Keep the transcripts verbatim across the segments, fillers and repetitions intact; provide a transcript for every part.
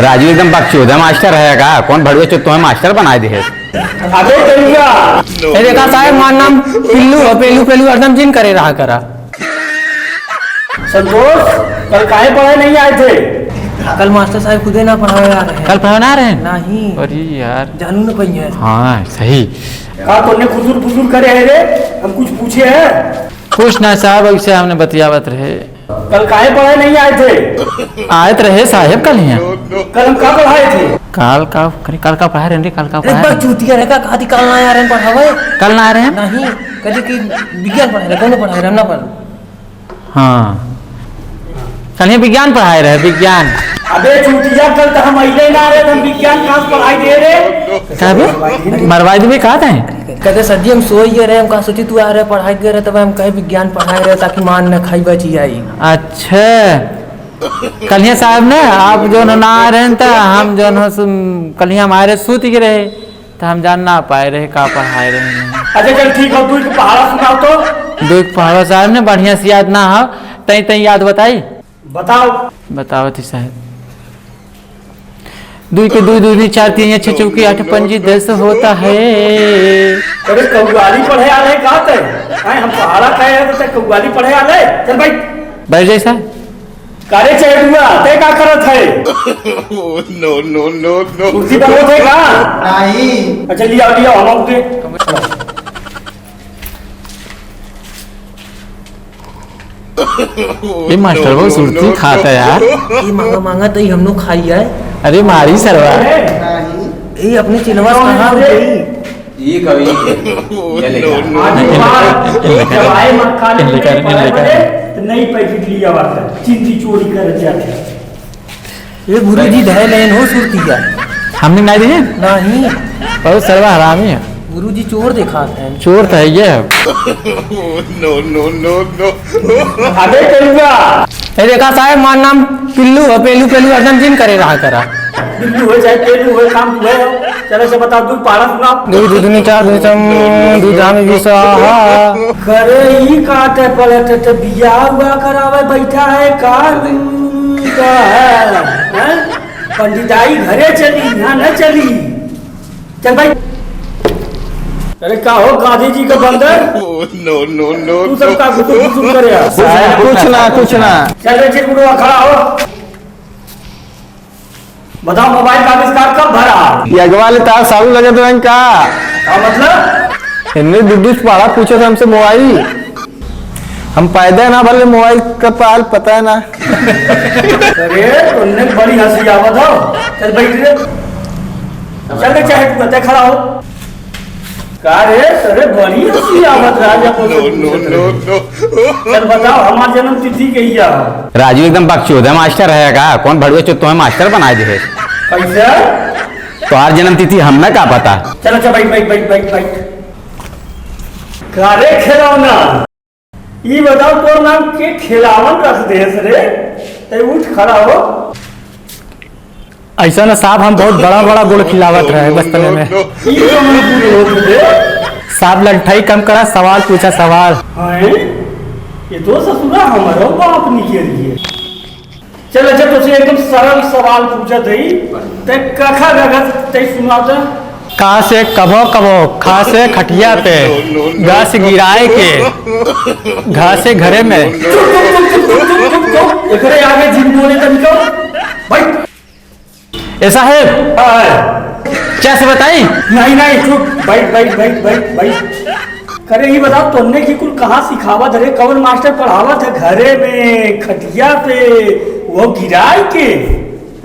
राजू एकदम बकचोद है, मास्टर है का? कौन भड़ुआ चोद तुम्हें मास्टर बनाए दे है? अबे करिया। ए देखा साहेब, हमार नाम पिल्लू है, पेलू पेलू हरदम जिन करे रहा करा। संतोष, कल काहे पढ़ाई नहीं आए थे? कल मास्टर साहब खुदे ना पढ़ावे आ रहे हैं। कल पढ़ावे ना आ रहे हैं? नहीं। अरे यार। जानू न पहिए। हाँ, सही। का तोने फुसुर फुसुर करे है रे? हम कुछ पूछे हैं? कुछ ना साहब, ऐसे हमने बतियावत रहे। कल काहे पढ़ाई नहीं आए थे? आयत रहे साहेब कल हियाँ। कल हम का पढ़ाए थे? काल का, अरे काल का पढ़ाए रहे रे, काल का अरे पढ़ाए बक रहे? चूतिया रे, का कहती काल ना आए रहे पढ़ावे? कल ना आए रहे? नहीं, कहे कि विज्ञान पढ़ाए रहे, कौनो पढ़ाए रहे, हम ना पढ़। हाँ। कल हियाँ विज्ञान पढ़ाए रहे, विज्ञान। अबे चूतिया, कल तो हम अइले ना रहे, हम विज्ञान कहाँ से पढ़ाई दे रहे? का बे? मरवाई देबे का तैं? कहते सर जी हम सोई गए रहे, हम कहा सोची तू आ रहे पढ़ाई दे रहे, तब हम कहे विज्ञान पढ़ाए रहे ताकि मान न खाई बची आई। अच्छा, कलिया साहब ने आप जो ना आ रहे हैं, तो हम जो है सुन, कलिया हमारे सूत गए रहे, तो हम जान ना पाए रहे का पढ़ाए रहे हैं। अच्छा चल ठीक हो, तू एक पहाड़ा सुनाओ तो। दो एक पहाड़ा साहब ने बढ़िया से याद ना हो, तई तई याद बताई। बताओ। बताओ थी साहब। दुई के दुई, दुई दुई चार, तीन या छः चौकी आठ पंजी दस होता है। अरे कौआली पढ़े आले का तै? आए हम पहाड़ा कहे हैं तो तै कौआली पढ़े आले? चल भाई। बैठ जाए साहब। कारे चेडुआ, तै का करत है? No, no, no, no। कुर्सी पर होत है का? नहीं। अच्छा लिया, लिया, हम आउते। ये मास्टर वो सुरती खाता है यार। ये मांगा मांगा तो ही हम लोग खाई है। अरे मारी सरवा। ये अपने चिलवा से कहाँ हो गई? ये कभी ये लेकर। आज के बाद जब आए मत खाने के लिए, तो नई पैकेट लिया हुआ था, चिंदी चोरी कर जाते हैं। ये गुरुजी धय लेन हो सुरतिया। हमने नहीं देखे? नहीं। बहुत सरवा हरामी है। गुरुजी चोर दिखाते हैं। चोर तो है ये। No, no, no, no। अबे कलुआ। ए देखा साहेब, हमार नाम पिल्लू है, पेलू पेलू हरदम जिन करे रहा करा। पिल्लू हो चाहे पेलू हो, काम तू है। चलो से बता, दू पारा सुनाओ। दू दू दूनी चार दूनी चम, दूधा में भी स्वाहा। करे ही काटे पलट ते बिया हुआ करावे बैठा है का? का है? हैं? पंडिताई घरे चली, यहाँ न चली। चल भाई। अरे का हो गांधी जी का बंदर? No, no, no, तू सब का घुसुर घुसुर करे यार? साहब, कुछ ना, कुछ ना। चल रे चिरकुटवा, खड़ा हो। बताओ, मोबाइल का आविष्कार कब भरा? ये अगवा ले तार सालू लगे तो का? का मतलब? इनने दू दू पारा पूछे थे हमसे मोबाइल। हम पैदा ना भले मोबाइल का पाल पता है ना। अरे, तुमने बड़ी हंसी आवत हो। चल बैठ रे। चल रे, चाहे तू कहते खड़ा हो। का रे, अरे बड़ी हंसी आवत रहा जब उसे पूछत रहे। चल बताओ, हमार जन्म तिथि कहिया हो? राजू एकदम बकचोद है, मास्टर है का? कौन भड़ुआ चोद तुम्हें मास्टर बनाए दे है? कैसे? तोहार जन्म तिथि हमने का पता? चल अच्छा, बैठ, बैठ, बैठ, बैठ, बैठ। का रे खिलौना? ई बताओ, तोर नाम के खिलावन रख देस रे? तै उठ खड़ा हो। ऐसा ना साहब, हम बहुत बड़ा बड़ा गुड़ खिलावत रहे बचपने में। ई कौन गुड़ होत रे? साहब लंठाई कम करा, सवाल पूछा सवाल। हैं? ये तो ससुरा हमारो बाप निकल गए। चल, अच्छा, तोसे एकदम सरल सवाल पूछत हई, ते कखा गगत ते सुनात। का से कभो कभो, खा से खटिया पे, गा से गिराए के, घा से घरे में। चुप, चुप, चुप। एकरे आगे जिन बोले तनिको। बैठ। ए साहेब, हाँ। क्या से बताई? नहीं, नहीं, चुप। बैठ, बैठ, बैठ, बैठ, बैठ। करे, ई बताओ, तोहने की कुल कहाँ सिखावत रे? कौन मास्टर पढ़ावत है? घरे में, खटिया पे, वो गिराए के?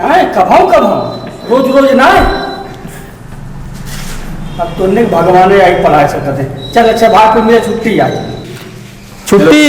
हैं? कभौ, कभौ। रोज, रोज ना। अब तोहने भगवाने आई पढ़ा सकत है। चल, अच्छा, भाग, कुल मिले छुट्टी आज। छुट्टी।